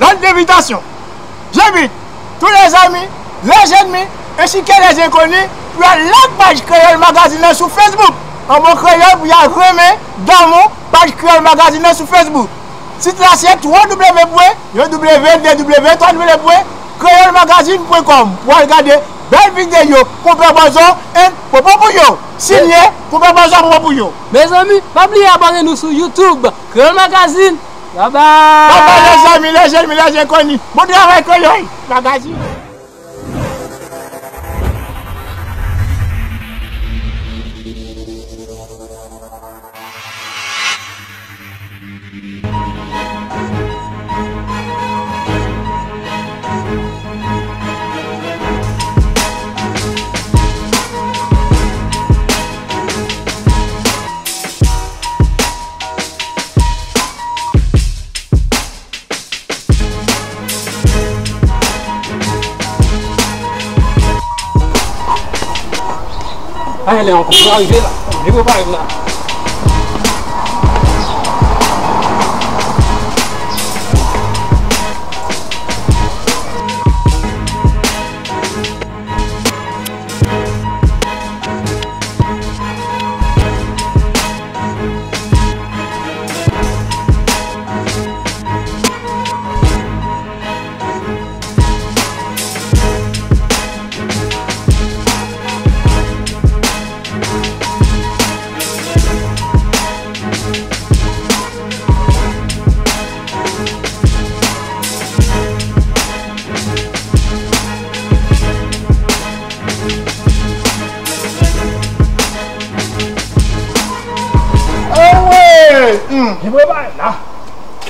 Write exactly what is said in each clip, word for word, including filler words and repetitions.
Lòt envitasyon. J'invite tous les amis, les ennemis, ainsi que les inconnus pou y al like paj Kreyòl Magazine nan sou Facebook. An bon kreyòl pou y al renmen, damou paj Kreyòl Magazine nan sou Facebook. Sit la se w w w pwen w w w pwen kreyòl magazine pwen kòm pou w al gade bèl videyo Konpè Bòzò and Popo Pouyo. Siyen Konpè Bòzò, Popo Pouyo. Mezanmi, pa bliye abòne nou sou YouTube, Kreyòl Magazine. Bye bye. Bye bye, les amis, les ennemis, les inconnus. Bon travay, Kreyòl Magazine. Ay, lè ankò, nou arive la. Li prepare m la. Anmwey! Hmm. Li prepare la.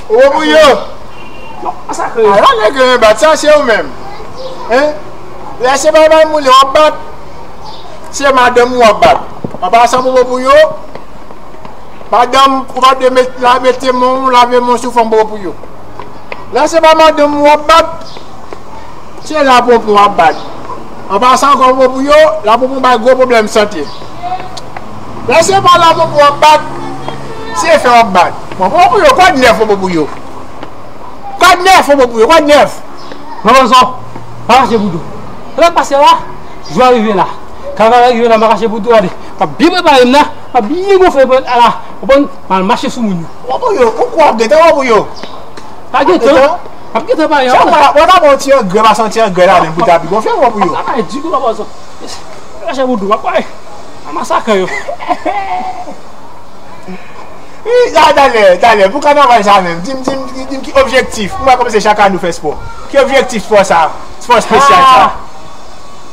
Popo Pouyo! Non, pa sa ke. Alò, nèg yo bat, sa se ou menm. Hein? Lè se pa madanm ou li w ap bat, se madanm ou w ap bat. An pasan, Popo Pouyo, madanm ou pa dwe met, la mete men w, lave men w sou fanm, Popo Pouyo. Lè se pa madanm ou w ap bat, se laponpon w ap bat. An pasan ankò, Popo Pouyo, laponpon bay gwo pwoblèm sante. Lè se pa laponpon w ap bat, se fè w ap bat. Bon, Popo Pouyo, kwa nèf, Popo Pouyo? Kwa nèf, Popo Pouyo, kwa nèf? Manman zò, pa kache boudou. Sa k ap pase la? Jou a rive la. Kanaval la rive la, m pa kache boudou, gade. M ap byen prepare m la, m ap byen gonfle la. Konprann? M al mache sou moun yo. Popo Pouyo, ou kwa ap gentan, Popo Pouyo? Pa gentan. Gentan? Ap gentan pa yon. Sa w pa, w pa ka pran yon ti angrè, pase yon ti angrè ladan l pou l ta pi gonfle, Popo Pouyo. Sa pa di kou, papa zò. Kache boudou, papa. A masakrè yo. Wi, la, talè, talè, pou kanaval sa menm, di m, di m, di m ki objektif. Mwen kòmanse chak ane nou fè spò. Ki objektif spò sa? Spò espesyal sa. Ah!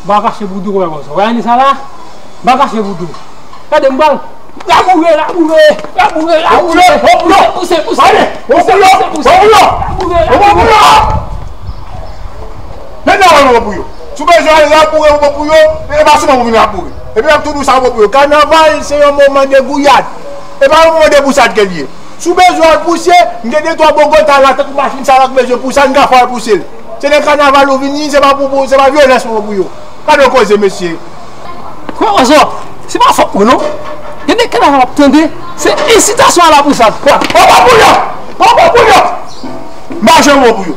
M pa kache boudou, papa zò. Wè ane sa la? M pa kache boudou. Gade m pral laboure, laboure, laboure, laboure. Popo Pouyo, pouse, pouse, pouse. Ale, Popo Pouyo, pouse, pouse, pouse. Popo Pouyo. Laboure, laboure. Popo Pouyo. Vin nan wè Popo Pouyo. Si w bezwen al laboure Popo Pouyo, e pa sou mwen pou vin laboure. Epi m ap tou di w sa, Popo Pouyo. Kanaval se yon moman de gouyad. E pa yon moman de bousad ke l ye. Si w bezwen al pouse, m gen de twa bon gòta la, tankou machin sa la k bezwen pouse, n ka fè w al pouse l. Se nan kanaval ou vini, se pa pou, pou, se pa vyolans, Popo Pouyo. Gade yon koze, mesye. Frè Wazò, se pa fòt mwen non. Gen de kanaval w ap tande, se ensitasyon a la bousad. Popo Pouyo! Popo Pouyo! M pa janm Popo Pouyo.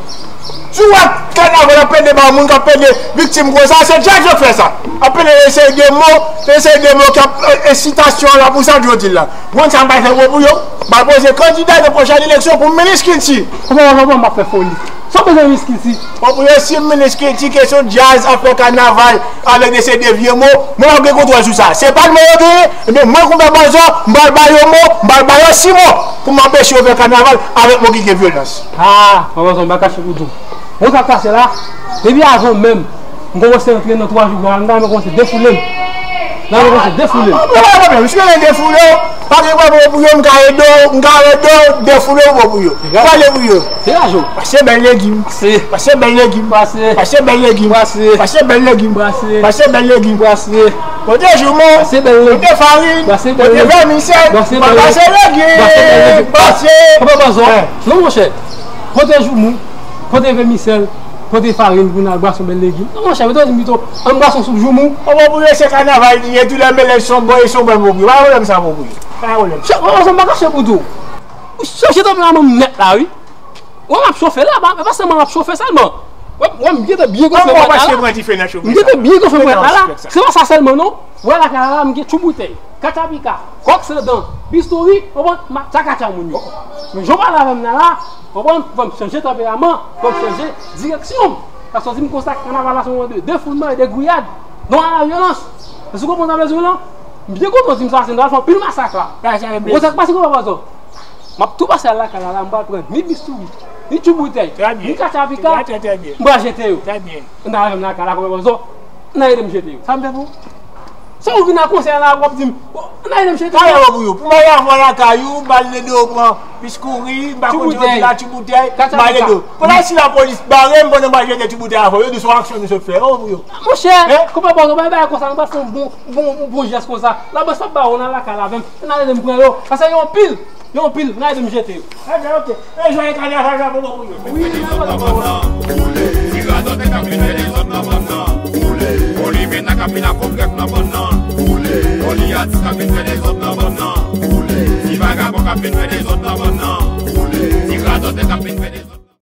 Si w wè kanaval ap pede ba moun k ap pede viktim konsa, se djaj yo k fè sa. Ap pede yon seri de mo, yon seri de mo k ap, e, ensitasyon a la bousad yo di la. Ou konn sa m pral fè Popo Pouyo? M pral poze kandida nan pwochèn eleksyon pou minis kilti. Papa, papa, m ap fè foli. Sa w bezwen minis kilti? Popo Pouyo, si minis kilti kesyon djaz, afè kanaval, avèk de seri de vye mo, mwen m ap gen kontwòl sou sa. Se pa l mwen yo genyen, ebyen mwen Konpè Bòzò, m pral ba yo mo, m pral ba yo sis mo pou m anpeche yo fè kanaval avèk mo ki gen vyolans. Ah, Papa Zò, m pa kache pou di w. Mwen sa k pase la, depi avan menm, m kòmanse antre nan twa jou, m ta renmen kòmanse defoule m. M ta renmen kòmanse defoule m. Ah, pa gen pwoblèm, si w renmen defoule w, pa gen pwoblèm pou yo, m ka ede w, m ka ede w defoule w pou yo. Pale pou yo. Degaj ou. Pase bèl legim. Pase. Pase bèl legim. Pase. Pase bèl legim. Pase. Pase bèl legim. Pase. Pase bèl legim. Pase. Pote joumon. Pase bèl legim. Pote farin. Pase bèl legim. Pote vèmisèl. Pase bèl legim. Pase legim. Pase. Papa Zò. Non, monchè. Pote joumon. Pote vèmisèl. Pote farin pou n al bwase yon bèl legim. Non, monchè, mete di m pito, ann bwase yon soup joumon. Bon, bon, pou yo, se kanaval li ye, tou lè mele son bò, e son bò, bon, pou yo. Pa gen pwoblèm sa, bon, pou yo. Pa gen pwoblèm. Chè, Papa Zò, m pa kache pou di w. Ou chanje tanperaman m nèt la, wi. Wè m ap chofe la, ba, e pa sèlman m ap chofe sèlman. Wè, wè m gentan byen gonfle mwen la. M gentan byen gonfle mwen la. Se pa sa sèlman non. Wè lakay la, m gen tchouboutèy, katchapika, kòk san dan, bistouri, konprann, m ap tchakatcha moun yo. Men jan w pale avè m nan la, konprann, fò m chanje tanperaman, fò m chanje direksyon m. Paske w di m konsa, kanaval la se yon moman de defoulman e de gouyad, non a la vyolans. Èske w konprann sa m vle di w lan? M byen kontan w di m sa, se nou pral fè anpil masak la. Ou konn sa k pase, konprann, pastè? M ap tou pase al lakay la, la, m pral pran ni bistouri, ni tchouboutèy, ni katchapika, m pral jete yo. N a menm lakay la, konprann, pastè? N a ede m jete yo. Sa m fè pou ou? Se ou vin nan konsèy la, w ap di m, "Oh, n a ede m jete yo." Pou yo, pou mwen, avè w lakay ou, m al ede w pran bistouri, m pa konn jan w di la, tchouboutèy, m al ede w. Pandan si lapolis bare m, pandan m al jete tchouboutèy avè w, yo di se yon aksyon nou sot fè. Ou pou yo. Monchè, konprann, pastè, bay bagay konsa, nou pral fè yon bon, bon, bon jès konsa. Labòs p ap ba w nan lakay la, menm, n a ede m pran yo. Paske yo anpil, yo anpil, n a ede m jete yo. Ebyen, oke. E jwaye kanaval la pou bon pou yo. Wi, n a pale pou yo. Ti radòtè k ap vin fè dezòd nan bann nan. Olivena k ap vin ak kongrè nan bann nan. Goliath k ap vin fè dezòd nan bann nan. Ti vagabon k ap vin fè dezòd nan bann nan. Ti radòtè k ap vin fè dezòd.